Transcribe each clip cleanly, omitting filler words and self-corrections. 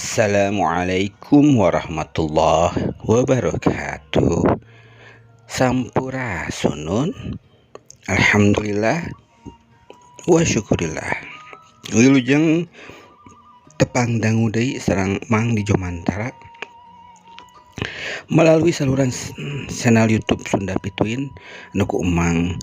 Assalamualaikum warahmatullahi wabarakatuh. Sampurasunun. Alhamdulillah wa syukurillah. Wilujeng tepang dangu deui sareng Mang di Jomantara melalui saluran channel YouTube Sunda Pituin anu ku Emang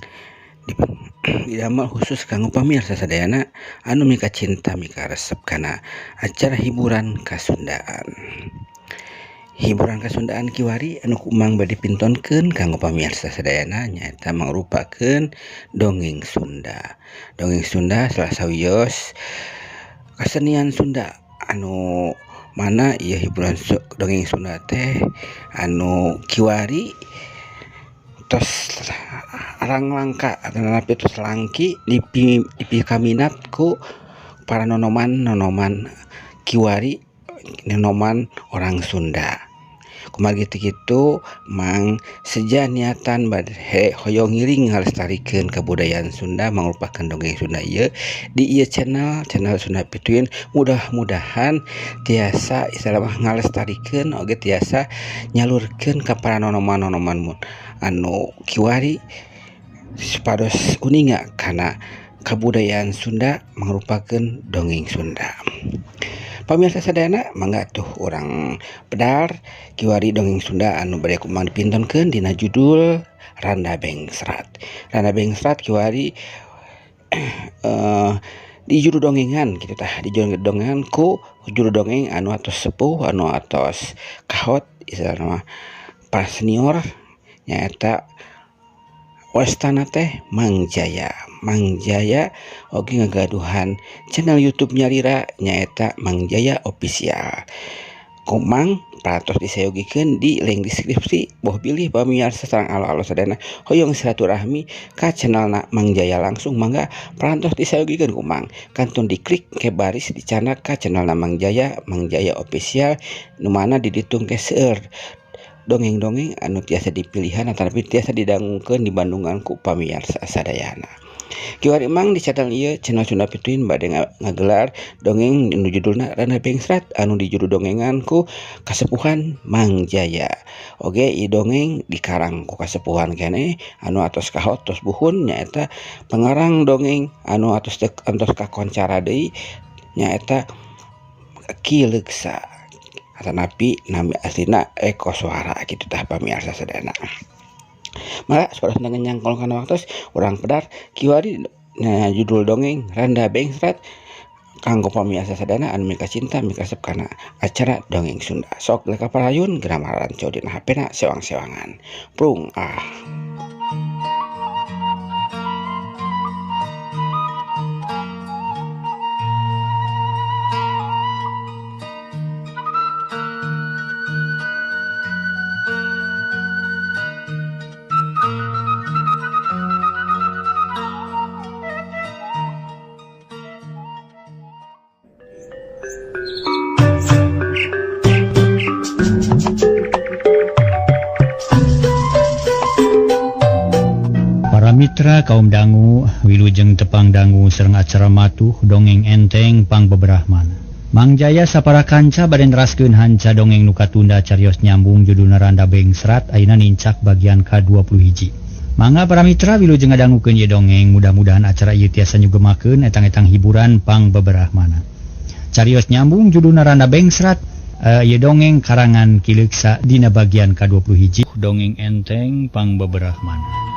didamel khusus kanggo pamirsa sadayana anu mika cinta mika resep kana acara hiburan kasundaan. Hiburan kasundaan kiwari anu ku Emang bade dipintonkeun kanggo pamirsa sadayana nyaeta mangrupakeun dongeng Sunda. Dongeng Sunda salah sawios kesenian Sunda anu mana ieu hiburan dongeng Sunda teh anu kiwari tos arang langka atanapi tos langki dipikaminat ku para nonoman-nonoman kiwari nonoman orang Sunda. Kumargi teu kitu Mang seja niatan bade hoyong ngiring ngalestarikeun kabudayaan Sunda mangrupakeun dongeng Sunda ieu di ieu channel Sunda Pituin mudah-mudahan tiasa istilah mah ngalestarikeun oge tiasa nyalurkeun ka para nonoman-nonoman anu kiwari supados uninga kana kabudayaan Sunda mangrupakeun dongeng Sunda. Pamirsa sadayana mangga tuh urang pedar kiwari dongeng Sunda anu bade ku Mang dipintonkeun dina judul Randa Bengsrat. Randa Bengsrat kiwari di juru dongengan kitu tah, di juru dongengan ku juru dongeng anu atos sepuh anu atos kahot istilahna mah para senior nyaeta wastana teh Mang Jaya. Mang Jaya oge ngagaduhan channel YouTube nyalira nyaeta Mang Jaya Official. Komang parantos disayogikeun di link deskripsi boh bilih pamirsa sareng alo-alo sadayana hoyong silaturahmi ka channelna Mang Jaya langsung mangga parantos disayogikeun ku Mang. Kantun diklik ke baris dicandak ka channelna Mang Jaya, Mang Jaya Official nu mana di ditu engke seueur dongeng-dongeng anu tiasa dipilihan atanapi tiasa didangungkeun dibandungan ku pamirsa sadayana. Kiwari Mang di channel ieu channel Sunda Pituin bade ngagelar dongeng nu judulna Randa Bengsrat anu di juru dongengan ku kasepuhan Mang Jaya. Oge ieu dongeng dikarang ku kasepuhan keneh anu atos kahot tos buhun nyaeta pangarang dongeng anu atos kakoncara deui nyaeta Ki Leuksa atanapi nami aslina Eko Suara kitu tah pamirsa sadayana. Mangga supados teu nyangkol kana waktos urang pedar kiwari judul dongeng Randa Bengsrat kanggo pamirsa sadayana anu mika cinta mika resep kana acara dongeng Sunda. Sok leka parayun geura maranco dina HP-na sewang-sewangan. Prung ah. Para mitra kaum dangu wilujeng tepang dangu sareng acara matuh dongeng enteng pangbeberahmana. Mang Jaya sapara kanca bade neraskeun hanca dongeng nu katunda carios nyambung judulna Randa Bengsrat ayeuna nincak bagian ka-21. Mangga para mitra wilujeng ngadangukeun ieu dongeng mudah-mudahan acara ieu tiasa nyugemakeun etang-etang hiburan pangbeberahmana. Carios nyambung judulna Randa Bengsrat ieu dongeng karangan Ki Leuksa dina bagian ka-21 dongeng enteng pangbeberahmana.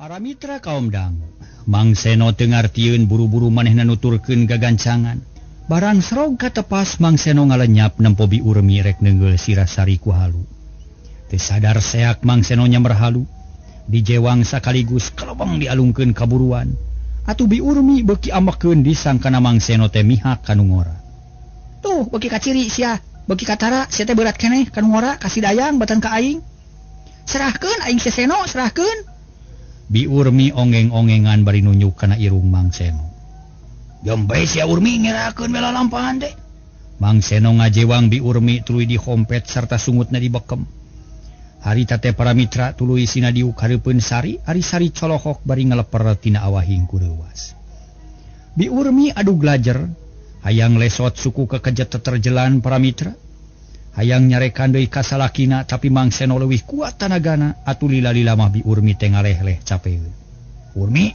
Para mitra kaum dangu, Mang Seno teu ngartieun buru-buru manehna nuturkeun gagancangan. Barang serog katepas Mang Seno ngalenyap nempo Bi Urmi rek neungeul sirah sari ku halu. Teu sadar seak Mang Seno nyamber halu, dijewang sakaligus kelebeng dialungkeun kaburuan. Atuh Bi Urmi beuki amekeun disangkana Mang Seno teh mihak ka nu ngora. Tuh beuki kaciri sia, beuki katara sia teh berat keneh ka nu ngora ka si Dayang batan ka aing. Serahkeun aing si Seno, serahkeun. Bi Urmi ongeng-ongengan bari nunjuk kana irung Mang Seno. Jombe sia Urmi ngerakeun bela lampahan teh. Mang Seno ngajewang Bi Urmi tuluy dihompet sarta sungutna dibekem. Harita teh para mitra tuluy sina diuk hareupeun Sari, ari Sari colohok bari ngaleper tina awahing ku reuwas. Bi Urmi adu glajer, hayang lesot suku kekejet teterjelan para mitra. Hayang nyarekan deui ka salakina tapi Mang Seno leuwih kuat tanagana atuh lila-lila mah Bi Urmi teh ngaleh-leh capeun. Urmi,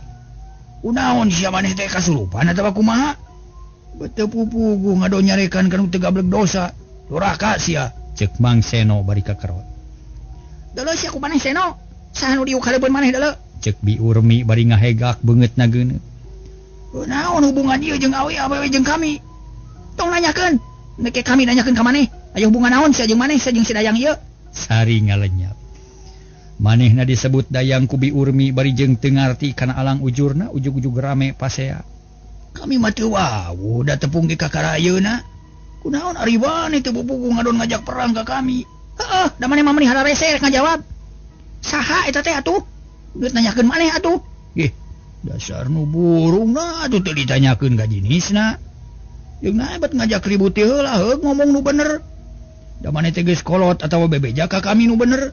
kunaon sia maneh teh kasurupan atawa kumaha? Beuteung pupugu ngado nyarekan kana teu gablek dosa. Doraka sia, ceuk Mang Seno bari kakerot. Deuleu sia ku maneh Seno, saha nu diuk hareupeun maneh deuleu? Ceuk Bi Urmi bari ngahegak beungeutna geuneuh. Kunaon hubungan ieu jeung awe awewe jeung kami? Tong nanyakeun, nek kami nanyakeun ka maneh. Aya hubungan naon sia jeung maneh sia jeung si Dayang ieu? Sari ngalenyap. Manehna disebut Dayang ku Bi Urmi bari jeung teu ngarti kana alang ujurna ujug-ujug rame pasea. Kami mah teu wawuh da tepung ge ka karayeuna. Kunaon ari maneh teu pupugu ngadon ngajak perang ka kami? Heeh, da maneh mah meuni hararese rek ngajawab. Saha eta teh atuh? Geus nanyakeun maneh atuh. Ih, dasar nu burungna atuh teu ditanyakeun ka jinisna. Jeung nae bet ngajak ribut teh heula heug ngomong nu bener. Da maneh teh geus kolot atawa bebeja ka kami nu bener.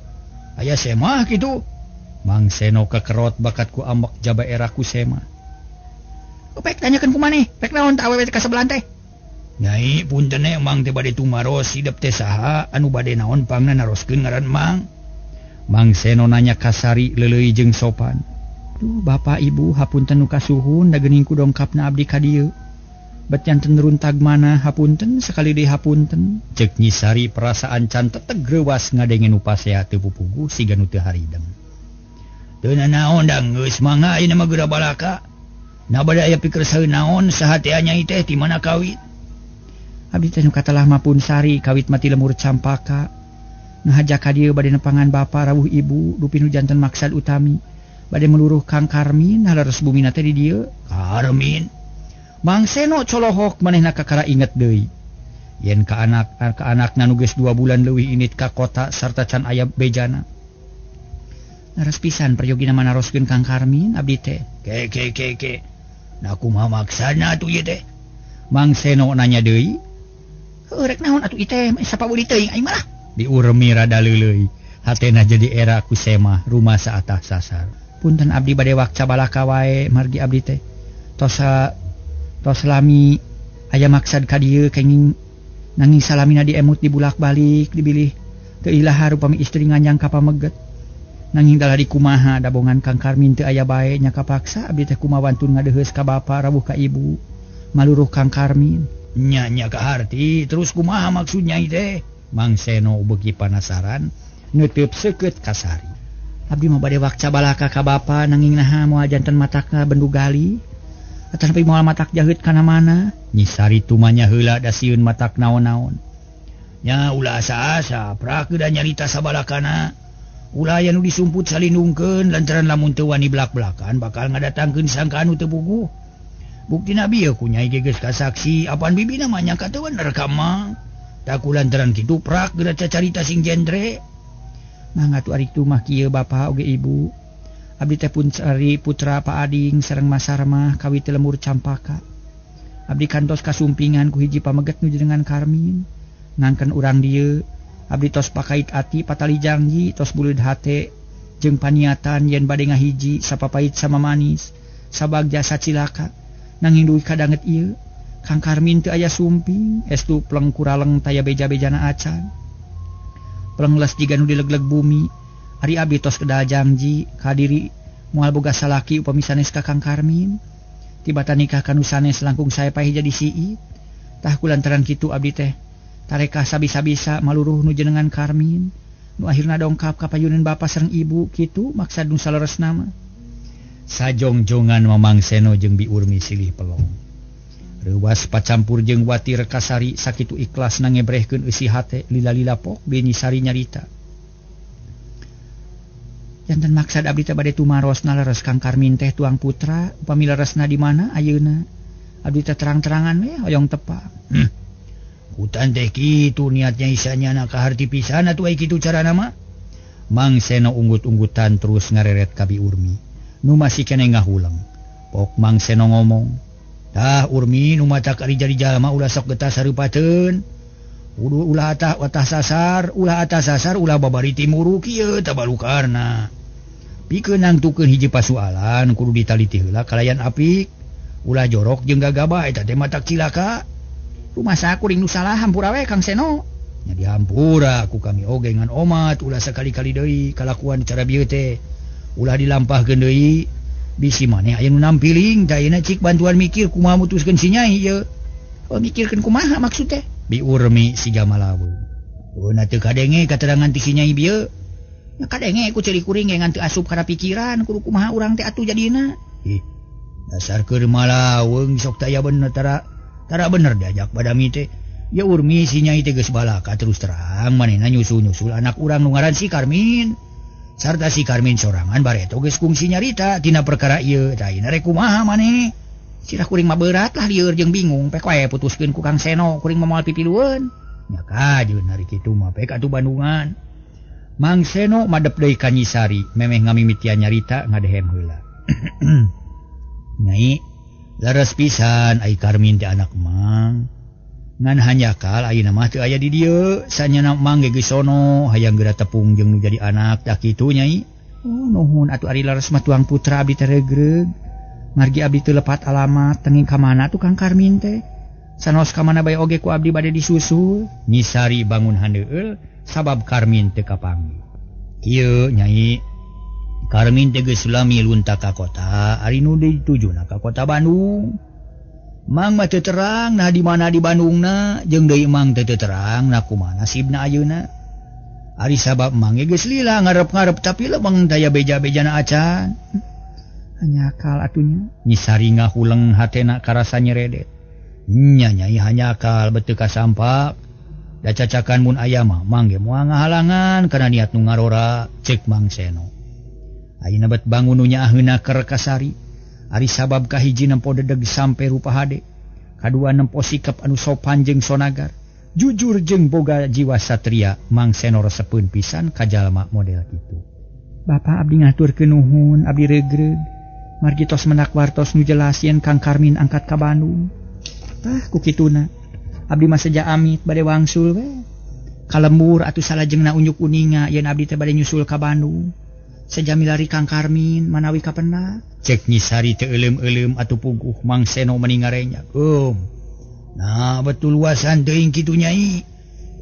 Aya semah kitu. Mang Seno kekerot bakat ku ambek jaba era ku semah. Pek tanyakeun ku maneh, pek naon tah awewe ka sebelah teh? Nyai punten Mang teh bade tumaros hidep teh saha anu bade naon pangna naroskeun ngaran Mang. Mang Seno nanya ka Sari leuleuy jeung sopan. Duh bapak ibu hapunten nu kasuhun da geuning ku dongkapna abdi ka dieu. Bet janten runtag mana hapunten sakali deui hapunten. Ceuk Nyi Sari perasaan can teteg reuwas ngadenge nu pasea teu pupugu siga nu teu harideng. Teu nanaon da geus mangga ayeuna mah geura balaka. Na bade aya pikir saeun naon saha teh nyai teh ti mana kawit. Abdi teh nu katelah mah pun Sari kawit mati lemur campaka. Ngahaja ka dieu bade nepangan bapa rawuh ibu dupi nu janten maksad utami. Bade meluruh Kang Karmin haleres bumina teh di dieu. Karmin. Mang Seno colohok manehna kakara inget deui. Yen ka anak ka anakna nu geus 2 bulan leuwih init ka kota sarta can aya bejana. Leres pisan peryogina manaroskeun Kang Karmin abdi teh. Ke ke ke ke. Nah kumaha maksana atuh ieu teh? Mang Seno nanya deui. Heuh rek naon atuh ieu teh sapauli teuing aing mah. Bi Urmi rada leuleuy. Hatena jadi era ku semah rumah saatah sasar. Punten abdi bade wakca balaka wae margi abdi teh. Tos lami aya maksad ka dieu kenging nanging salamina diemut dibulak-balik dibilih teu ilaha rupami istri nganjang ka pameget. Nanging dalah dikumaha dabongan Kang Karmin teu aya bae nya kapaksa abdi teh kumaha wantun ngadeheus ka bapa rawuh ka ibu maluruh Kang Karmin. Nya nya kaharti terus kumaha maksudnya teh? Mang Seno beuki panasaran neuteub seukeut ka Sari. Abdi mah bade wakca balaka ka bapa nanging naha moal janten matakna bendu gali atawa moal matak jaheut kana mana. Nyi Sari tumanya heula da sieun matak naon-naon. Nya ulah asa-asa prak da nyarita sabalakana. Ulah aya nu disumput salindungkeun lantaran lamun teu wani blak-blakan bakal ngadatangkeun sangkaan nu teu puguh. Buktina bieu ku nyai ge geus kasaksi apan bibina mah nyangka teu bener ka Mang. Tak ku lantaran kitu prak geura cacarita sing jendre. Mangga atuh ari kitu mah kieu bapa oge ibu. Abdi teh pun Sari putra Pak Ading sareng Mas Sarmah kawit teh lemur campaka. Abdi kantos kasumpingan ku hiji pameget nu jenengan Karmin. Ngangken urang dieu abdi tos pakait ati patali janji tos buleud hate jeung paniatan yen bade ngahiji sapapait sama manis sabagja sacilaka. Nanging dugi kadanget ieu Kang Karmin teu aya sumping estu pleng kuraleng taya beja-bejana acan. Pleng les jiga nu dilegleg bumi. Ari abdi tos kedal janji ka diri moal boga salaki upami sanes ka Kang Karmin. Tibatan nikah ka nu sanes langkung sae paeh jadi siit. Tah kulantaran kitu abdi teh tarekah sabisa-bisa maluruh nu jenengan Karmin. Nu akhirna dongkap ka payuneun bapa sareng ibu kitu maksad nu saleresna mah. Sajongjongan Mamang Seno jeung Bi Urmi silih pelong. Reuwas pacampur jeung watir ka Sari sakitu ikhlasna ngebrehkeun eusi hate lila-lila pok deui Nyi Sari nyarita. Janten maksad abdi teh bade tumaros naleres Kang Karmin teh tuang putra upami leresna di mana ayeuna. Abdi teh terang-terangan we hoyong tepa. Hutan teh kitu niatnya isanya na kaharti pisan atuh ai kitu carana mah. Mang Seno unggut-unggutan terus ngareret ka Bi Urmi. Nu masih keneh ngahuleng. Pok Mang Seno ngomong, "Tah Urmi nu matak ari jadi jalma ulah sok getas hareupateun. Ulah atah sasar, ulah atas sasar, ulah babari timuru kieu tabalukarna. Pikeun nangtukeun hiji pasualan kudu ditaliti heula kalayan apik. Ulah jorok jeung gagabah eta teh matak cilaka. Rumasa kuring nu salah hampura we Kang Seno. Nya dihampura ku kami oge ngan omat ulah sakali-kali deui kalakuan cara bieu teh. Ulah dilampahkeun deui bisi maneh aya nu nampiling tah ayeuna cik bantuan mikir kumaha mutuskeun si Nyai ieu. Oh mikirkeun kumaha maksud teh? Biurmi siga malaweung. Oh na teu kadenge katerangan ti si Nyai bieu. Nya kadenge ku ceuli kuring ge ngan teu asup kana pikiran kudu kumaha urang teh atuh jadina. Ih, dasar keur malaweung sok taya bener tara bener diajak badami teh. Ya Urmi si Nyai teh geus balaka terus terang manehna nyusul-nyusul anak urang nu ngaran si Karmin. Sarta si Karmin sorangan bareto geus kungsi nyarita tina perkara ieu. Tah ayeuna rek kumaha maneh? Sirah kuring mah berat lah lieur jeung bingung pek wae putuskeun ku Kang Seno kuring mah moal pipilueun. Nya kajeun hari kitu mah pek atuh Bandungan. Mang Seno madep deui ka Nyi Sari memeh ngamimitian nyarita ngadehem heula. Nyai leres pisan ai Karmin teh anak Mang. Ngan hanjakal ayeuna mah teu aya di dieu sanyana Mang ge geus sono hayang geura tepung jeung nu jadi anak tah kitu Nyai. Oh nuhun atuh ari leres mah tuang putra abdi teh regreg. Margi abdi teu lepat alamat tenging ka mana tukang Karmin teh. Sanos ka mana bae oge ku abdi bade disusul. Nyi Sari bangun handeueul sabab Karmin teu kapanggih. Kieu Nyai, Karmin teh geus lami lunta ka kota, ari nu ditujuna ka kota Bandung. Mang mah teu terang nah di mana di Bandungna, jeung deui Mang teu terang nah kumaha nasibna ayeuna. Ari sabab Mang ge geus lila ngarep-ngarep tapi lebeng daya beja-bejana acan. Hanyakal atunya. Nyi Sari ngahuleng hatena karasa nyeredet. Nya Nyai hanyakal beteu kasampak. Da cacakan mun aya mah Mang ge moal ngahalangan kana niat nu ngarora ceuk Mang Seno. Ayeuna bet bangun nu nyaaheuna keur ka Sari. Ari sabab kahiji nempo dedeg sampe rupa hade. Kadua nempo sikap anu sopan jeung sonagar. Jujur jeung boga jiwa satria Mang Seno resepeun pisan ka jalma model kitu. Bapak abdi ngaturkeun nuhun abdi regreg. Margi tos menak wartos nu jelas yen Kang Karmin angkat ka Bandung. Tah ku kituna. Abdi mah seja amit bade wangsul we. Ka lembur atuh salajengna unjuk uninga yen abdi teh bade nyusul ka Bandung. Seja milari Kang Karmin manawi kapenak. Cek Nyi Sari teu euleum-euleum atuh puguh Mang Seno meni ngarenyak. Nah betul luasan teuing kitu Nyai.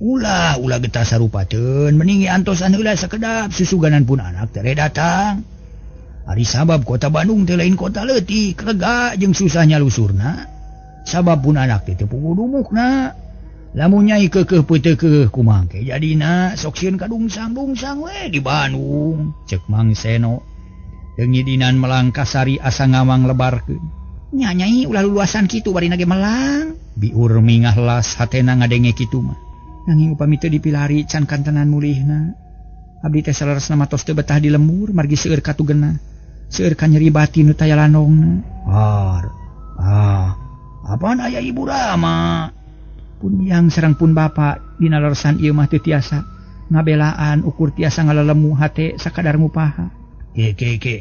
Ulah ulah getah sarupateun mending antosan heula sakedap susuganan pun anak teh datang. Ari sabab kota Bandung teh lain kota leutik, lega jeung susah nyalusurna. Sabab pun anak teh teu puguh dumukna. Lamun Nyai keukeuh peuteukeuh kumaha ke jadina sok sieun kadungsang-dungsang we di Bandung. Ceuk Mang Seno. Deungidinan melang ka Sari asa ngamang lebarkeun. Nya Nyai ulah luluasan kitu barina ge melang. Biur mingahlas hatena ngadenge kitu mah. Nanging upami teu dipilari can kantenan mulihna. Abdi teh saleresna mah tos teu betah di lembur margi seueur katugena. Seueur ka nyeri batin nu taya lanongna. Har. Ah, apaan aya Ibu Rama? Pun biang sareng pun bapa dina leresan ieu mah teu tiasa ngabelaan ukur tiasa ngalelemu hate sakadar ngupaha. Ke ke ke.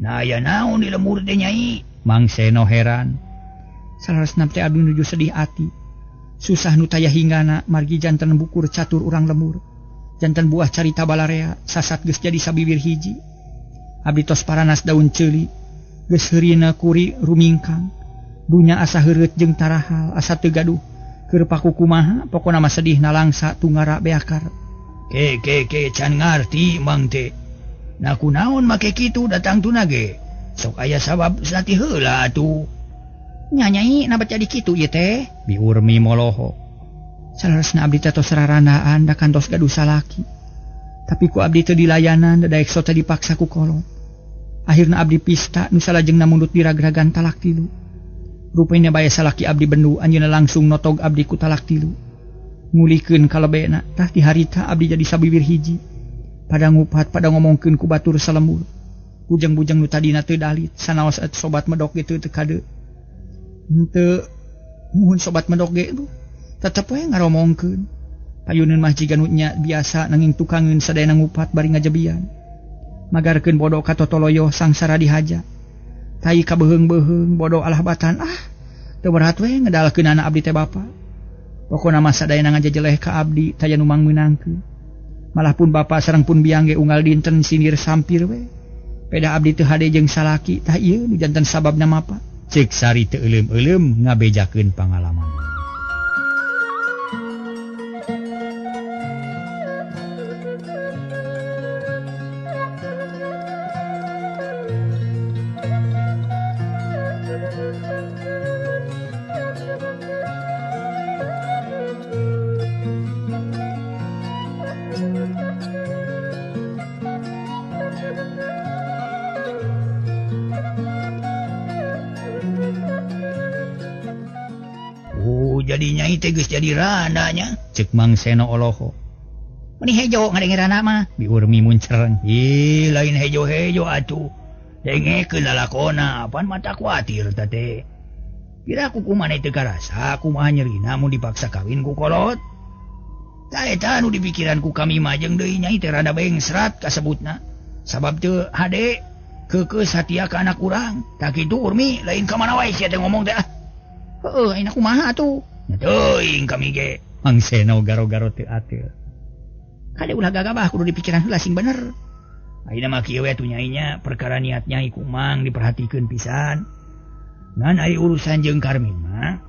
Nah aya naon di lembur teh Nyai? Mang Seno heran. Saleresna teh abdi nuju sedih ati. Susah nu taya hinggana margi janten bukur catur urang lembur. Janten buah carita balarea sasat geus jadi sabibir hiji. Abdi tos paranas daun ceuli geus heurina kuri rumingkang. Dunya asa heureut jeung tarahal asa teu gaduh. Keur paku kumaha pokona mah sedih nalangsa tunggara beakar. Ke ke ke can ngarti Mang teh. Nah kunaon make kitu datang tuna ge. Sok aya sabab sati heula atuh. Nya Nyai nabat jadi kitu ieu teh? Biurmi moloho. Saleresna abdi teh tos rarandaan da kantos gaduh salaki. Tapi ku abdi teu dilayanan da daek sok teh dipaksa ku kolot. Akhirna abdi pista nu salajengna mundut diragragan talak tilu. Rupina bae salaki abdi bendu anjeunna langsung notog abdi ku talak tilu. Ngulikeun kalebena tah ti harita abdi jadi sabibir hiji. Pada ngupat pada ngomongkeun ku batur salembur. Bujang-bujang nu tadina teu dalit sanaos sobat medok ge teu kade. Henteu muhun sobat medok ge tetep we ngaromongkeun. Payuneun mah jiga nu nya biasa nanging tukangeun sadayana ngupat bari ngajebian. Magarkeun bodo ka totoloyo sangsara dihaja. Tai kabeheung-beheung bodo alah batan ah teu berat we ngedalkeun anak abdi teh bapa. Pokona mah sadayana ngajejeleh ka abdi taya nu mangmeunangkeun. Malah pun bapa sareng pun biang ge unggal dinten sindir sampir we. Peda abdi teu hade jeung salaki tah ieu nu janten sababna mapa. Cek Sari teu euleum-euleum ngabejakeun pangalaman. Jadi nyai teh geus jadi randanya cek Mang Seno oloho. Meni hejo ngadenge randa mah biurmi muncereng. Ih lain hejo-hejo atuh. Dengekeun lalakona apan mata kuatir teh teh. Pira ku kumaha teu karasa kumaha nyerina mun dipaksa kawin ku kolot. Tah eta nu dipikiran ku kami mah jeung deui nyai teh rada bengsrat kasebutna. Sabab teu hade keukeuh satia ka anak urang. Tah kitu Urmi lain ka mana wae sia teh ngomong teh ah. Heueuh ayeuna kumaha atuh? Teuing kami ge. Mang Seno garo-garo teu ateul. Kade ulah gagabah kudu dipikiran heula sing bener. Ayeuna mah kieu we atuh nyai nya perkara niat nyai ku Mang diperhatikeun pisan. Ngan ari urusan jeung Karmin mah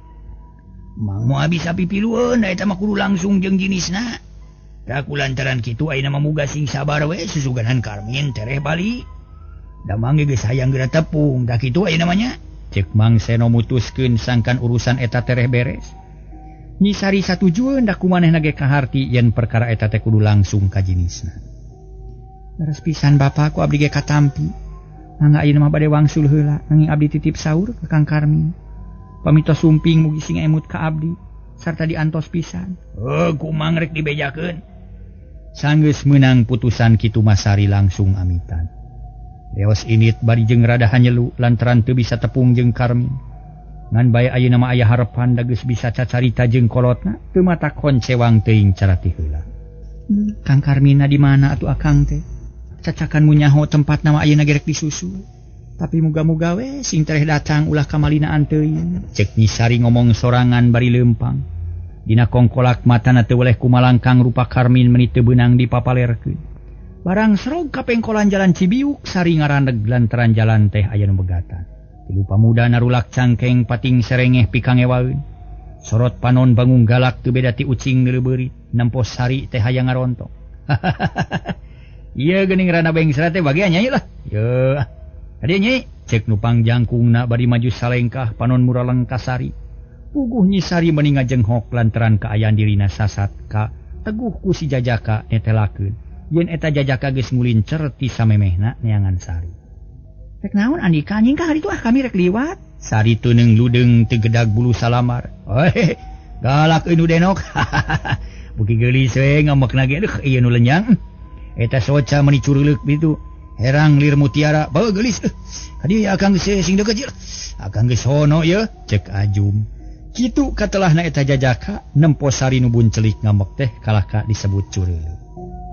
Mang moal bisa pipilueun da eta mah kudu langsung jeung jinisna. Da kulantaran kitu ayeuna mah muga sing sabar we susuganan Karmin tereh balik. Da Mang ge geus hayang geura tepung da kitu ayeuna mah nya. Cek Mang Seno mutuskeun sangkan urusan eta tereh beres. Nyi Sari satujueun da kumanehna ge kaharti yen perkara eta teh kudu langsung ka jinisna. Leres pisan bapa ku abdi ge katampi. Mangga ayeuna mah bade wangsul heula nanging abdi titip saur ka Kang Karmin. Pamito sumping mugi sing emut ka abdi sarta diantos pisan. Heuh ku Mang rek dibejakeun. Sanggeus meunang putusan kitu Masari langsung amitan. Leos init bari jeung rada hanyelu lantaran teu bisa tepung jeung Karmin. Ngan bae ayeuna mah aya harepan da geus bisa cacarita jeung kolotna teu mata koncewang teuing carati heula. Kang Karmina di mana atuh akang teh? Cacakan mu nyaho tempatna mah ayeuna gerek disusul. Tapi muga-muga we sing tereh datang ulah kamalinaan teuing. Cek Nyi Sari ngomong sorangan bari leumpang. Dina kongkolak matana teu weleh kumalangkang rupa Karmin meni teu beunang dipapalerkeun. Barang serog kapengkolan jalan Cibiuk Sari ngaraneg lantaran jalan teh aya nu begatan. Tilu pamuda narulak cangkeng pating serengeh pikangewaeun. Sorot panon bangung galak teu beda ti ucing neuleubeuri. Nempo Sari teh hayang ngarontok. Ieu geuning rana bengsrat teh bagian nyai lah. Yeuh. Hadieu nyai, cek nu pangjangkungna bari maju salengkah panon muraleng ka Sari. Puguh Nyi Sari meni ngajenghok lantaran kaayaan dirina sasat ka teguh ku si jajaka netelakeun. Yen eta jajaka geus ngulincer ti samemehna neangan Sari. Rek naon Andika anjing ka hari itu ah kami rek liwat. Sari teuneung ludeung teu gedag bulu salamar. Heh, galak euy nu denok. Buki geulis we ngamekna ge deuh ieu nu lenyang. Eta soca meuni curuleuk ditu. Herang lir mutiara, beuh geulis. Ka dieu akang geus sing deukeut ieu. Akang geus hono ieu, cek Ajum. Kitu katelahna eta jajaka nempo Sari nu buncelik ngamek teh kalahka disebut curuleuk.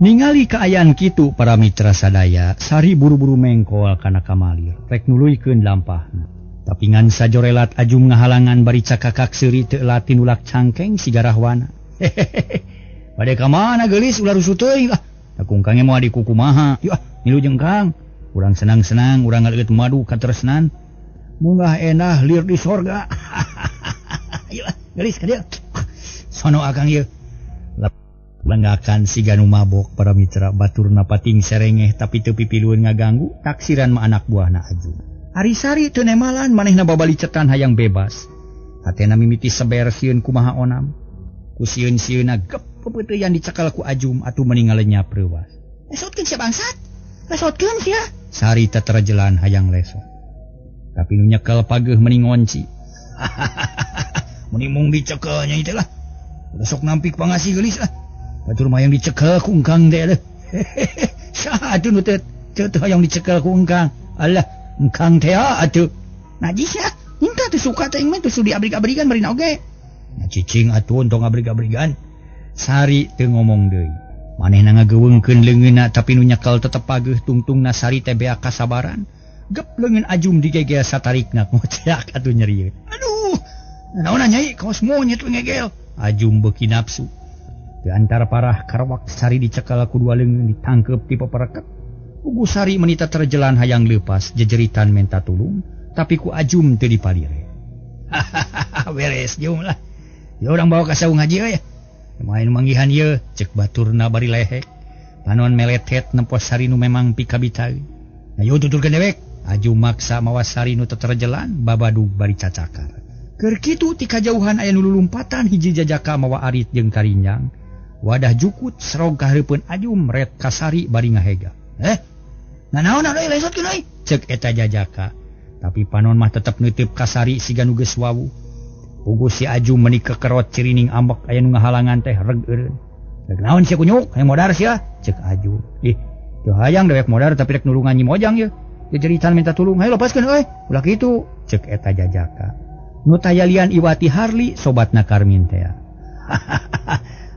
Ningali kaayaan kitu para mitra sadaya, Sari buru-buru mengkol kana kamalir, rek nuluykeun lampahna. Tapi ngan sajorelat Ajum ngahalangan bari cakakak seuri teu lati nulak cangkeng siga rahwana. Hehehe. Bade ka mana geulis ulah rusuh teuing lah. Da kungkangnya moal dikukumaha. Yuh, milu jeung Kang. Urang senang-senang, urang ngaleueut madu katresnan. Munggah enah lir di sorga. Ayo lah, geulis ka dieu. Sono akang ieu. Lenggakan siga nu mabok para mitra baturna pating serengeh tapi teu pipilueun ngaganggu taksiran mah anak buahna Ajum. Ari Sari teu nemalan manehna babali cetan hayang bebas. Hatena mimiti seber sieun kumaha onam. Ku sieun-sieunna gep pepeuteyan dicekal ku Ajum atuh meni ngalenyap reuwas. Lesotkeun sia bangsat. Lesotkeun sia. Sari taterajelan hayang lesot. Tapi nu nyekel pageuh meni ngonci. Meni mung dicekel nya teh lah. Udah sok nampik pangasih geulis lah. Batur mah yang dicekel ku engkang teh leuh. Saha atuh nu teu teu hayang dicekel ku engkang. Alah, engkang teh atuh. Najis ya. Engkang teu suka teh mah teu sudi abrig-abrigan barina oge. Nah cicing atuh entong abrig-abrigan. Sari teu ngomong deui. Manehna ngageuweungkeun leungeunna tapi nu nyekel tetep pageuh tungtungna Sari teh beak kasabaran. Gep leungeun Ajum digegel satarikna ngoceak atuh nyerieun. Aduh, naonan nyai kaos monyet we ngegel. Ajum beuki nafsu. Di antara parah karawak Sari dicekal ku dua leungeun ditangkep ti papereket. Puguh Sari menita terjelan hayang leupas jejeritan menta tulung tapi ku Ajum teu dipalire. Hahaha beres jum lah. Ya urang bawa ka saung haji euy. Main manggihan ieu cek baturna bari lehek. Panon meletet nempo Sari nu memang pikabitaeun. Ayo tuturkeun dewek. Ajum maksa mawa Sari nu terjelan babadug bari cacakar. Keur kitu ti kajauhan aya nu lulumpatan hiji jajaka mawa arit jeung karinjang. Wadah jukut serog ka hareupeun Ajum ret ka Sari bari ngahega. Nanaon euy lesotkeun euy? Cek eta jajaka. Tapi panon mah tetep neuteup ka Sari siga nu geus wawuh. Puguh si Ajum meuni kekerot cirining ambek aya nu ngahalangan teh reg eureun. Reg naon sia kunyuk? Hayang modar sia? Cek Ajum. Ih, teu hayang dewek modar tapi rek nulungan Nyi Mojang ye. Jejeritan minta tulung, hayo lepaskeun euy. Ulah kitu, cek eta jajaka. Nu tayalian Iwati Harli sobatna Karmin teh.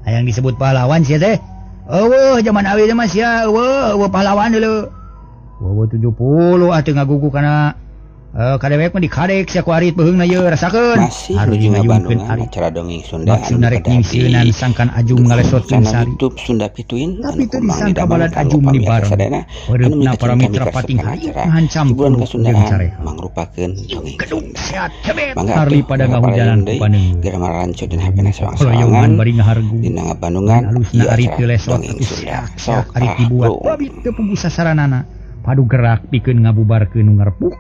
Hayang disebut pahlawan sia teh. Eueuh zaman awi teh mah sia, eueuh eueuh pahlawan deuleu. Eueuh 70 atuh ngagugu kana kadewek mah dikadek sia ku arit beuheungna ieu rasakeun. Masih nuju ngabandungan acara dongeng Sunda anu narek nyingsieunan sangkan Ajum ngalesotkeun Sari. YouTube Sunda Pituin tapi teu disangka balad Ajum di bareng. Heureupna para mitra pating ngancam hiburan kasundaan mangrupakeun dongeng Sunda. Mangga Harli pada ngahujanan ku paneung. Geura maranco dina HP-na sewang-sewangan bari ngahargu. Dina ngabandungan alusna arit teu lesot dongeng Sunda. Sok arit dibuat babit teu puguh sasaranana. Padu gerak pikeun ngabubarkeun nu ngarepuk.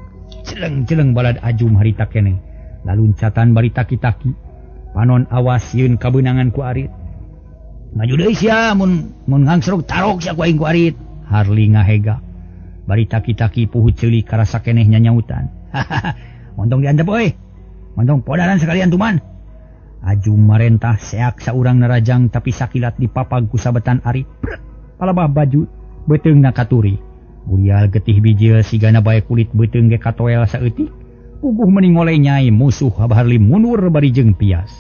Celeng-celeng balad Ajum harita keneh. Laluncatan bari taki-taki. Panon awas yeun kabeunangan ku arit. Maju deui sia mun ngangsrog tarok sia ku aing ku arit. Harli ngahega. Bari taki-taki puhu ceuli karasa keneh nyanyautan. Hahaha, montong diantep euy. Montong podaran sekalian tuman. Ajum marentah seak saurang narajang tapi sakilat dipapag ku sabetan arit. Pret, palabah baju beuteungna katuri. Burial getih bijil sigana bae kulit beuteung ge katoel saeutik. Puguh meni ngoleh nyai musuh Harli mundur bari jeung pias.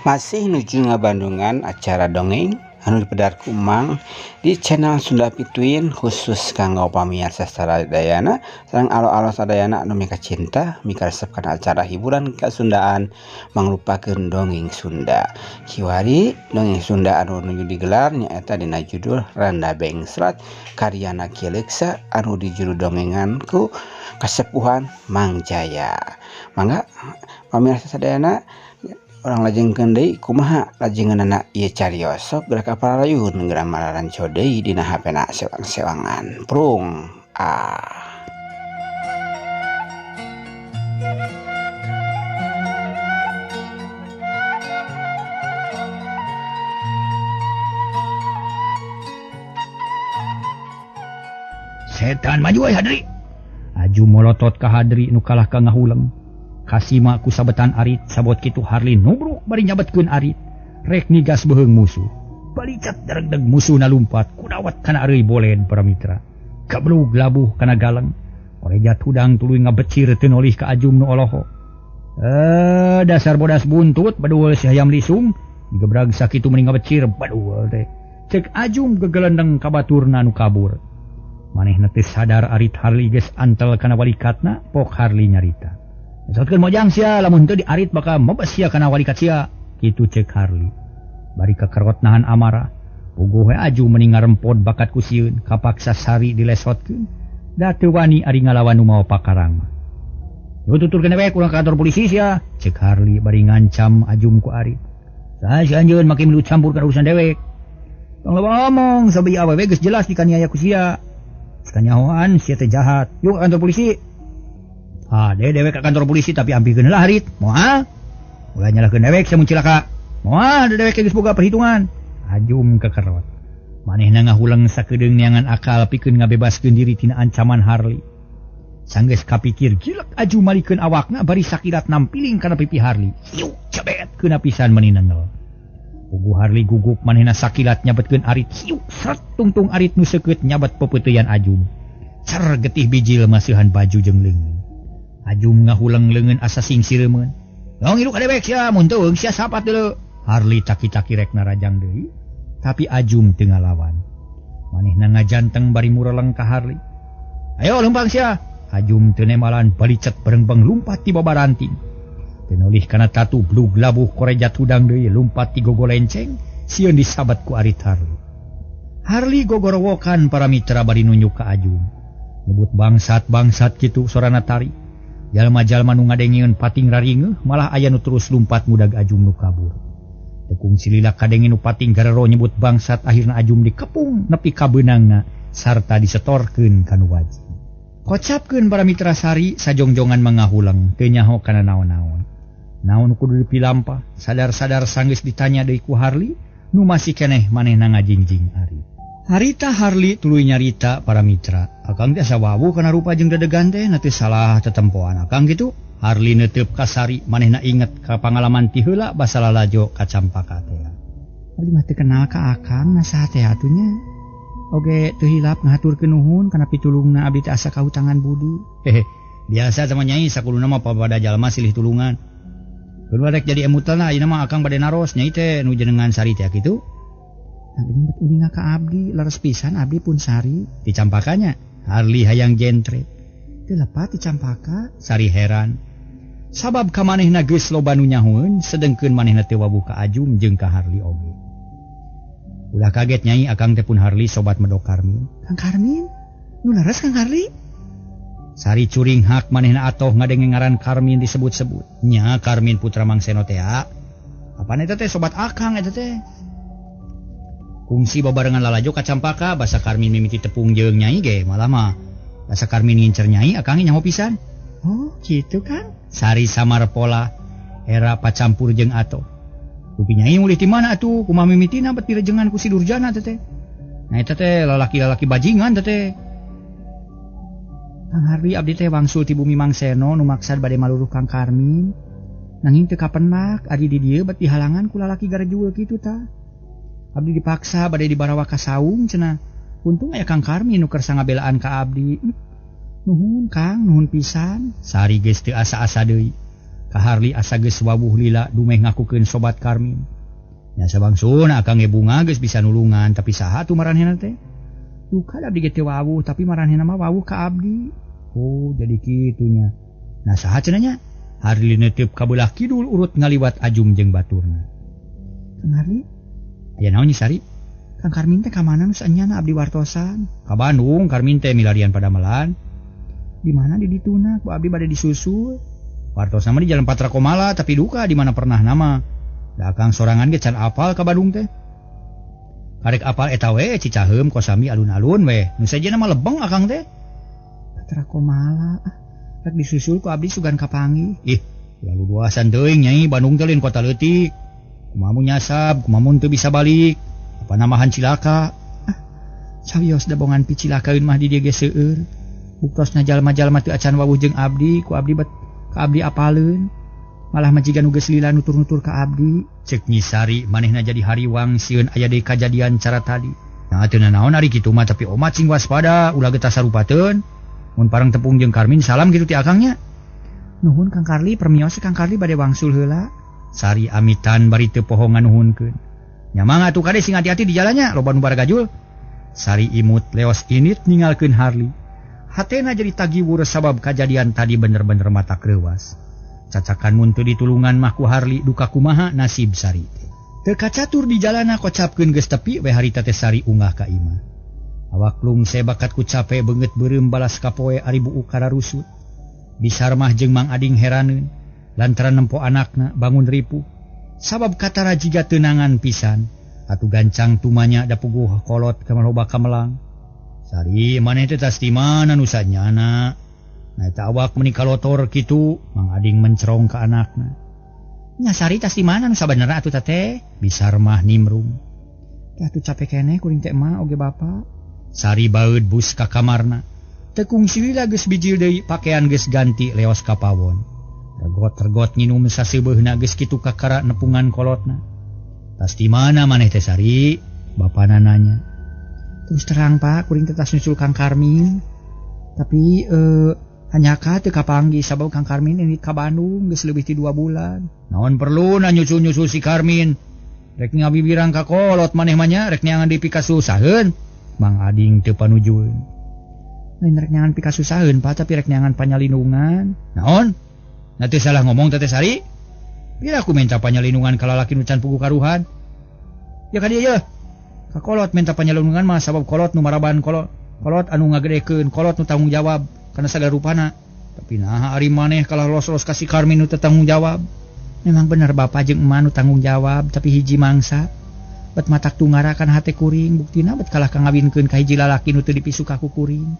Masih nuju ngabandungan acara dongeng anu dipedar ku Mang di channel Sunda Pituin khusus kanggo pamirsa sadayana sareng alo-alo sadayana anu mika cinta mika resep kana acara hiburan kasundaan mangrupakeun dongeng Sunda. Kiwari dongeng Sunda anu nuju digelar nyaeta dina judul Randa Bengsrat karyana Ki Leuksa anu dijuru dongengan ku kasepuhan Mang Jaya. Mangga pamirsa sadayana orang lajengkeun deui kumaha lajengeunana ieu carios sok geura ka pararayun geura mararanco deui dina HP-na sewang-sewangan prung ah. Setan maju euy Hadri. Aju molotot ka Hadri nu kalah ka ngahuleng. Kasima ku sabetan arit sabot kitu Harli nubruk bari nyabetkeun arit. Rek nigas beuheung musuh. Balicat daregdeg musuh nalumpat kudawat kana areuy boled para mitra. Kablug labuh kana galeng. Korejat hudang tuluy ngabecir teu nolih ka Ajum nu oloho. Dasar bodas buntut baduul si hayam lisung. Digebrag sakitu meni ngabecir baduul teh. Cek Ajum gegelendeng ka baturna nu kabur. Manehna teu sadar arit Harli geus antel kana walikatna, pok Harli nyarita. Lesotkeun mojang sia lamun teu diarit bakal mebes sia kana walikat sia. Kitu cek Harli. Bari kakerot nahan amarah. Puguh we Aju meni ngarempod bakat ku sieun, kapaksa Sari dilesotkeun. Da teu wani ari ngalawan nu mawa pakarang. Yo tuturkeun we urang ka kantor polisi sia, cek Harli bari ngancam Ajum ku arit. Saha si anjeun make milu campur kana urusan dewek. Tong loba omong sabi awewe geus jelas dikaniaya ku sia. Kanyahoan sia teh jahat. Yuk ke kantor polisi. Ah, dewek ke kantor polisi tapi ampikeun heula harit. Moal. Ulah nyalahkeun dewek sia mun cilaka. Moal dewek geus boga perhitungan. Ajum kekerot. Manehna ngahuleng sakedeung neangan akal pikeun ngabebaskeun diri tina ancaman Harli. Sanggeus kapikir gilek Ajum malikeun awakna bari sakilat nampiling kana pipi Harli. Yuk cebet keuna pisan meuni nengel. Puguh Harli gugup manehna sakilat nyabetkeun arit. Hiuk sret tungtung arit nu seukeut nyabet pepeuteyan Ajum. Cer getih bijil maseuhan baju jeung leungeun. Ajum ngahuleng leungeun asa singsiremeun. Tong hirup ka dewek sia mun teu sia sapat deuleu. Harli taki-taki rek narajang deui, tapi Ajum teu ngalawan. Manehna ngajanteng bari mureleng ka Harli. Ayo lempang sia. Ajum teu nemalan balicet berengbeng lumpat ti babaranting. Teu nolih kana tatu blug labuh korejat hudang deui lumpat ti gogolenceng sieun disabat ku Arit Harli. Harli gogorowokan para mitra bari nunjuk ka Ajum. Nyebut bangsat-bangsat kitu sorana tari. Jalma-jalma nu ngadengieun pating raringeuh malah aya nu terus lumpat ngudag Ajum nu kabur. Tekung silila kadenge nu pating garero nyebut bangsat akhirna Ajum dikepung nepi ka beunangna sarta disetorkeun ka nu wajib. Kocapkeun para mitra Sari sajongjongan mangahuleng teu nyaho kana naon-naon. Naon kudu dipilampah, sadar-sadar sanggeus ditanya deui ku Harli nu masih keneh manehna ngajingjing ari. Harita Harli tuluy nyarita para mitra. Akang teh asa wawuh kana rupa jeung dedegan teh na teu salah tetempoan akang kitu. Harli neuteub ka Sari manehna inget ka pangalaman ti heula basa lalajo ka Campaka teh. Abdi mah teu kenal ka akang na saha teh atuh nya. Oge teu hilap ngahaturkeun nuhun kana pitulungna abdi teh asa kahutangan budi. Hehe, biasa sama nyai sakuluna mah papada jalma silih tulungan. Kudu rek jadi emutan ayeuna mah akang bade naros nyai teh nu jenengan Sari teh kitu. Nah, geuning bet uninga ka abdi, leres pisan abdi pun Sari. Di Campakanya, Harli hayang jentre. Teu lepat di Campaka, Sari heran. Sabab ka manehna geus loba nu nyahoeun, sedengkeun manehna teu wawuh ka Ajum jeung ka Harli oge. Ulah kaget nyai akang teh pun Harli sobat medok Karmin. Kang Karmin? Nu leres Kang Harli? Sari curing hak manehna atoh ngadenge ngaran Karmin disebut-sebut. Nya Karmin putra Mang Seno teh. Apaan eta teh sobat akang eta teh? Kungsi babarengan lalajo ka Campaka basa Karmin mimiti tepung jeung nyai ge malah mah basa Karmin ngincer nyai akang nyaho pisan. Oh, kitu kan? Sari samar pola era pacampur jeung atoh. Kupi nyai mulih ti mana atuh kumaha mimitina bet direjengan ku si Durjana teh teh. Nah eta teh lalaki-lalaki bajingan teh teh. Kang Harli abdi teh wangsul ti bumi Mang Seno nu maksad bade maluruh Kang Karmin. Nanging teu kapenak ari di dieu bet dihalangan ku lalaki garejul kitu tah. Abdi dipaksa bade dibarawa ka saung cenah. Untung aya Kang Karmin nu kersa ngabelaan ka abdi. Nuhun Kang, nuhun pisan. Sari geus teu asa-asa deui. Ka Harli asa geus wawuh lila dumeh ngakukeun sobat Karmin. Nya sabangsun akang ge bunga geus bisa nulungan tapi saha atuh maranehna teh? Duka abdi ge teu wawuh tapi maranehna mah wawuh ka abdi. Oh, jadi kitu nya. Nah saha cenah nya? Harli neuteup ka beulah kidul urut ngaliwat Ajum jeung baturna. Kang Harli, aya naon nyi Sari? Kang Karmin teh ka mana nu saenyana abdi wartosan? Ka Bandung Karmin teh milarian padamelan. Di mana di dituna ku abdi bade disusul. Wartosan mah di Jalan Patrakomala tapi duka di mana pernah nama. Da akang sorangan ge can apal ka Bandung teh. Karek apal eta we Cicaheum Kosami alun-alun we. Nu sejenna mah lebeng akang teh. Patrakomala ah rek disusul ku abdi sugan kapanggih. Ih, lalu duasan teuing nyai Bandung teh lain kota leutik. Kumaha mun nyasab, kumaha mun teu bisa balik. Apa namahan cilaka? Ah, sawios dabongan picilakaeun mah di dieu ge seueur. Buktosna jalma-jalma teu acan wawuh jeung abdi, ku abdi bet ka abdi apaleun. Malah majikan nu geus lila nutur-nutur ka abdi. Ceuk Nyi Sari manehna jadi hariwang sieun aya deui kajadian cara tadi. Nah teu nanaon ari kitu mah tapi omat sing waspada ulah geus sarupateun. Mun parang tepung jeung Karmin salam kitu ti akangnya. Nuhun Kang Karli, permios Kang Karli bade wangsul heula. Sari amitan bari teu poho nganuhunkeun. Nya mangga atuh kade sing hati-hati di jalannya, loba nu baragajul. Sari imut leos init ninggalkeun Harli. Hatena jadi tagiwur sabab kajadian tadi bener-bener mata kreuwas. Cacakan mun teu ditulungan mah ku Harli duka kumaha nasib Sari teh. Teu kacatur di jalana kocapkeun geus tepi we harita teh Sari unggah ka imah. Awak lungse bakat ku cape beungeut beureum balas kapoe ari buuk kararusut. Bisarmah jeung Mang Ading heraneun lantaran nempo anakna bangun ripuh. Sabab katara jiga teunangan pisan, atuh gancang tumanya da puguh kolot ka loba kamelang. Sari maneh teh tas di mana nu sanyana? Nah eta awak meuni kalotor kitu, Mang Ading mencerong ka anakna. Nya Sari tas di mana nu sabenerna atuh teteh? Bisarmah nimrung. Teh atuh capek keneh kuring teh emak oge bapa. Sari baeud bus ka kamarna. Tekung silila geus bijil deui pakaian geus ganti leos ka pawon. Regot-regot nginum saseubeuna geus kitu kakara nepungan kolotna. Tas di mana maneh teh Sari? Bapana nanya. Terus terang Pak, kuring teh tas nyusul Kang Karmin. Tapi hanyaka teu kapanggih sabab Kang Karmin ini ka Bandung geus leuwih ti 2 bulan. Naon perluna nyusul-nyusul si Karmin? Rek ngabibirang ka kolot maneh mah nya, rek neangan dipikasusaheun. Mang Ading teu panujueun. Lain rek neangan pikasusaheun Pak, tapi rek neangan panyalindungan. Naon? Nah teu salah ngomong Teteh Sari? Pira aku minta panyalindungan ka lalaki nu can puguh karuhan. Ya ka dieu ye. Ka kolot minta panyalindungan mah sabab kolot nu maraban kolot. Kolot anu ngagedekeun, kolot nu tanggung jawab kana sagala rupana. Tapi naha ari maneh kalah los-los ka si Karmin nu teu tanggung jawab. Memang bener bapak jeung emak nu tanggung jawab, tapi hiji mangsa. Bet matak tungara kana hate kuring, buktina bet kalah ka ngawinkeun ka hiji lalaki nu teu dipisuka ku kuring.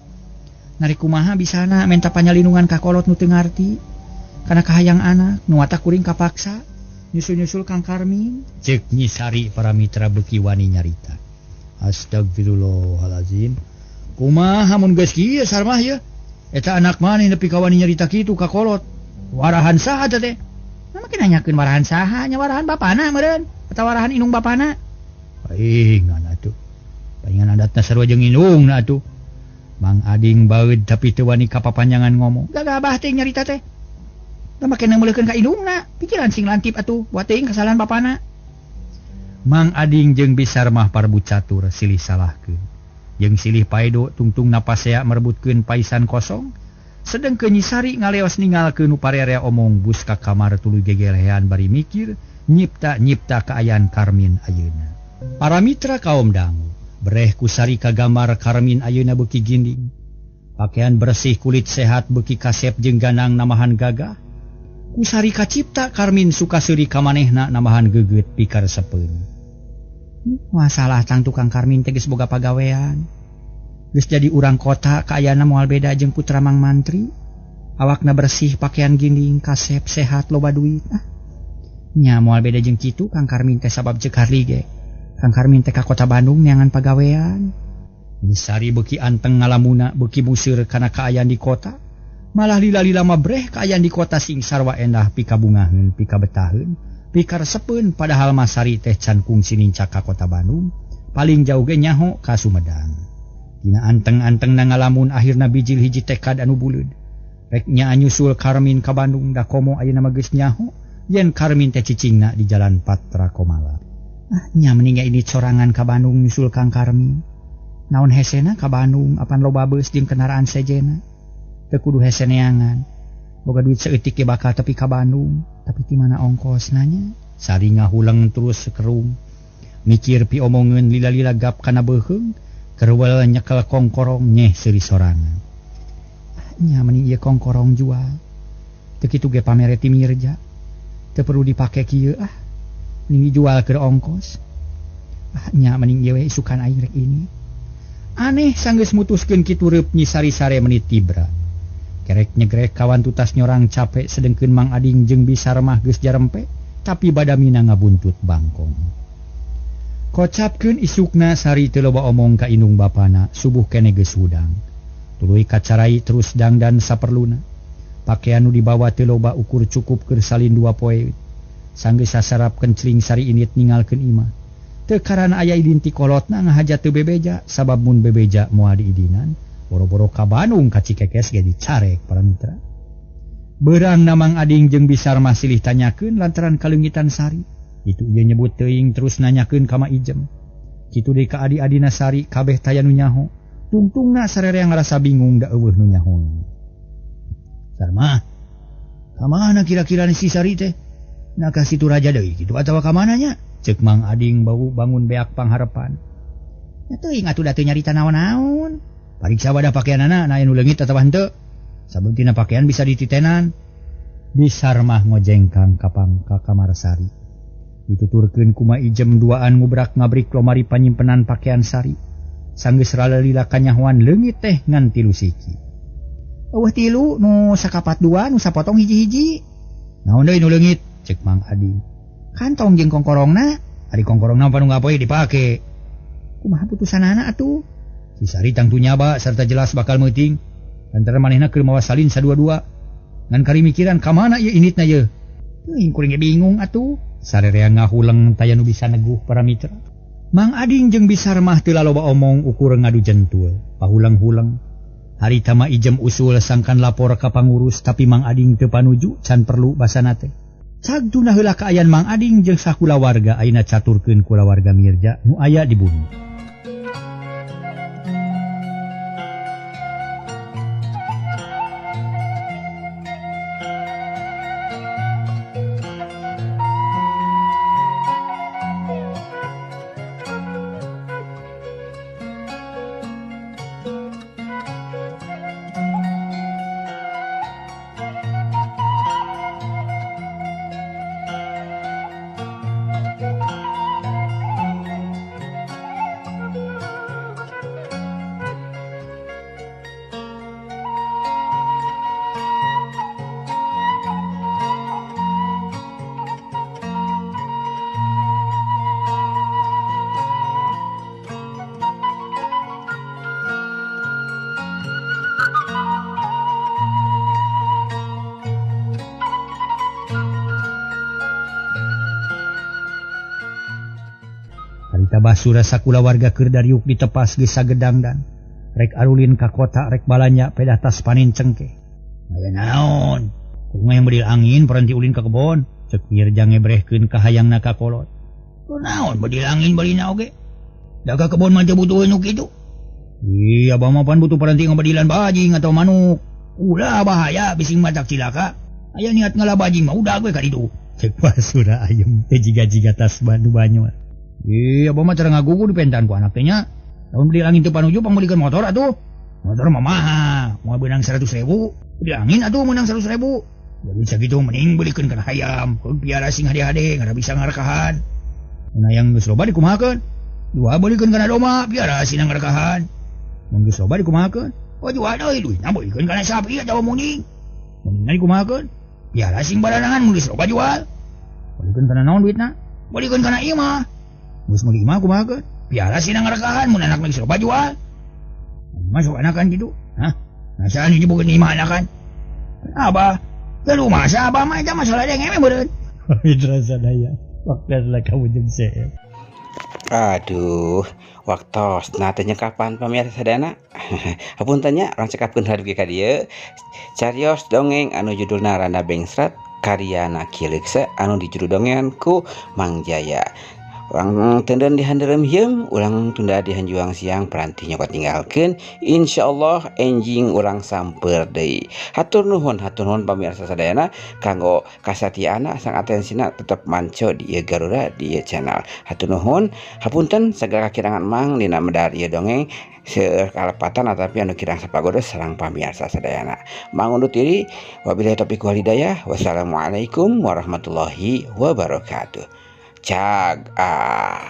Narik kumaha bisana menta panyalindungan ka kolot nu teu ngarti. Kana kahayang anak, nu matak kuring kapaksa nyusul-nyusul Kang Karmin. Ceuk Nyi Sari para mitra beuki wani nyarita. Astagfirullahalazim. Kumaha mun geus kieu Sarmah ye? Eta anak maneh nepi ka wani nyarita kitu ka kolot. Warahan saha teh? Nah, make nanyakeun warahan saha nya warahan bapana meureun atawa warahan indung bapana. Paingan atuh. Paingan adatna sarua jeung indungna atuh. Mang Ading baeud tapi teu wani kapapanjangan ngomong. Gagabah teh nyarita teh. Da make neuleukeun ka indungna, pikiran sing lantip atuh, buat teuing kasalahan bapana. Mang Ading jeung Bisarmah parbu catur silih salahkeun. Jeung silih paedo tungtung napasea merebutkeun paisan kosong. Sedengkeun Nyi Sari ngaleos ningalkeun nu parerea omong bus ka kamar tuluy gegelehan bari mikir nyipta-nyipta kaayaan Karmin ayeuna. Para mitra kaum dangu, breh ku Sari kagambar Karmin ayeuna beuki ginding. Pakaian bersih, kulit sehat, beuki kasep jeung ganang namahan gagah. Ku Sari kacipta Karmin suka seuri ka manehna namahan geugeut pikaresepeun. Masalah tang tukang Karmin teh geus boga pagawean. Geus jadi urang kota kaayana moal beda jeung putra Mang Mantri. Awakna bersih, pakaian ginding, kasep, sehat, loba duit. Ah. Nya moal beda jeung kitu Kang Karmin teh sabab ceuk Harli ge. Kang Karmin teh ka kota Bandung neangan pagawean. Nyi Sari beuki anteng ngalamuna, beuki museur kana kaayaan di kota. Malah lila-lila mah breh kaayaan di kota sing sarwa endah pikabungaheun, pikabetaheun, pikaresepeun padahal mah Sari teh can kungsi nincak ka kota Bandung, paling jauh ge nyaho ka Sumedang. Dina anteng-antengna ngalamun akhirna bijil hiji tekad anu buleud. Rek nya nyusul Karmin ka Bandung da komo ayeuna mah geus nyaho yen Karmin teh cicingna di Jalan Patra Komala. Ah, nya mending ini corangan ka Bandung nyusul Kang Karmin. Naon hesena ka Bandung apan loba beus jeung kendaraan sejena. Teu kudu hese neangan. Boga duit saeutik ge bakal tepi ka Bandung, tapi ti mana ongkosna nya? Sari ngahuleng terus kerung. Mikir pi omongeun lila-lila gap kana beuheung, keruwel nyekel kongkorong nyeh seuri sorangan. Ah, nya mending ieu kongkorong jual. Teu kitu ge pamere ti Mirja. Teu perlu dipake kieu ah. Mending dijual keur ongkos. Ah, nya mending ieu we isukan aing rek ini. Aneh sanggeus mutuskeun kitu reup Nyi Sari sare menit tibra. Kerek nyegrek kawan tutas nyorang capek sedengkeun Mang Ading jeung Bisarmah geus jarempe tapi badamina ngabuntut bangkong. Kocapkeun isukna Sari teu loba omong ka indung bapana, subuh keneh geus hudang. Tuluy kacarai terus dangdan saperluna. Pakaian nu dibawa teu loba ukur cukup keur salin dua poe. Sanggeus sasarap kencling Sari init ningalkeun imah. Teu karana aya idin ti kolotna ngahaja teu bebeja sabab mun bebeja moal diidinan. Boro-boro ka Bandung ka Cikekes ge dicarek para mitra. Beurang na Mang Ading jeung Bisarmah silih tanyakeun lantaran kaleungitan Sari. Itu ieu nyebut teuing terus nanyakeun ka Ma Ijem. Kitu deui ka adi-adina Sari kabeh taya nu nyaho. Tungtungna sarerea ngarasa bingung da eueuh nu nyaho. Sarmah, ka mana kira-kira si Sari teh? Na ka situ raja deui kitu atawa ka mana nya? Ceuk Mang Ading bau bangun beak pangharepan. Nya teuing atuh da teu nyarita naon-naon. Pariksa wadah pakaianana na anu leungit atawa henteu. Sabeung tina pakaian bisa dititenan. Bisarmah ngojengkang ka kamar Sari. Dituturkeun kuma Ijem duaan ngubrak ngabrik lomari panyimpenan pakaian Sari. Sanggeus ralelila kanyahoan leungit teh ngan tilu siki. Eueuh tilu nu sakapat dua nu sapotong hiji-hiji. Naon deui nu leungit? Ceuk Mang Ading. Kantong jeung kongkorongna. Ari kongkorongna mah nu ngapoe dipake. Kumaha putusanana atuh? Si Sari tangtu nyaba serta jelas bakal meuting. Lantaran manehna keur mawa salin sadua-dua. Ngan kari mikiran ka mana ieu initna ieu. Teuing kuring ge bingung atuh. Sarerea ngahuleng taya nu bisa neguh para mitra. Mang Ading jeung Bisarmah teu laloba omong ukur ngadu jentul. Pahuleng-huleng. Harita mah Ijem usul sangkan lapor ka pangurus tapi Mang Ading teu panuju can perlu basana teh. Cagtuna heula kaayaan Mang Ading jeung sakulawarga ayeuna caturkeun kulawarga Mirja nu aya di bumi. Harita Basura sakulawarga keur dariuk ditepas geus sagedangdan. Rek arulin ka kota rek balanja pedah tas panen cengkeh. Aya naon? Kumaha yang bedil angin peranti ulin ka kebon? Cek Wirja ngebrehkeun ka hayangna ka kolot. Kunaon bedil angin balina oge? Da ka kebon mah teu butuheun nu kitu. Ih, abah mah pan butuh peranti ngabedilan bajing atau manuk. Ulah bahaya bising matak cilaka. Aya niat ngalah bajing mah udah gue ka ditu. Cek Basura ayem teh jiga-jiga tas bandu banyu. Ih, abah mah cara ngagugu dipentaan ku anak teh nya. Lamun beli angin teu panuju pangmeulikeun motor atuh. Motor mah mahal, moal beunang 100.000. Beli angin atuh meunang 100.000. Jadi sakitu mending beulikeun kana hayam, keun piara sing hade-hade ngara bisa ngarekahan. Mun hayang geus loba dikumahakeun? Dua beulikeun kana domba, piara sing ngarekahan. Mun geus loba dikumahakeun? Oh jual deui duitna beulikeun kana sapi atawa muning. Mendingan dikumahakeun? Piara sing baranangan mun geus loba jual. Beulikeun kana naon duitna? Beulikeun kana imah. Geus meuli imah kumahakeun? Piara sing ngarekahan mun anak geus loba jual. Masuk anakan kitu. Hah? Nasaan hiji boga imah anakan? Abah, lalu masa abah mah eta masalah denge meureun. Mitra sadaya, waktosna ka ujung seep. Aduh, waktosna teh kapan pamirsa sadayana? Hapunten nya urang cekapkeun dugi ka dieu. Carios dongeng anu judulna Randa Bengsrat karyana Ki Leuksa anu dijuru dongengan ku Mang Jaya. Urang tenden di handerem hieum, urang tunda di hanjuang siang peranti nyokot tinggalkeun. Insyaallah enjing urang samper deui. Hatur nuhun pamirsa sadayana kanggo kasatiana sang atensina tetep manco di ieu Garuda di ieu channel. Hatur nuhun, hapunten sagala kakirangan Mang dina medar ieu dongeng seueur kalepatan atapi anu kirang sapagodos sareng pamirsa sadayana. Mang undur diri, wabillahi taufiq wal hidayah. Wassalamualaikum warahmatullahi wabarakatuh. Cag ah.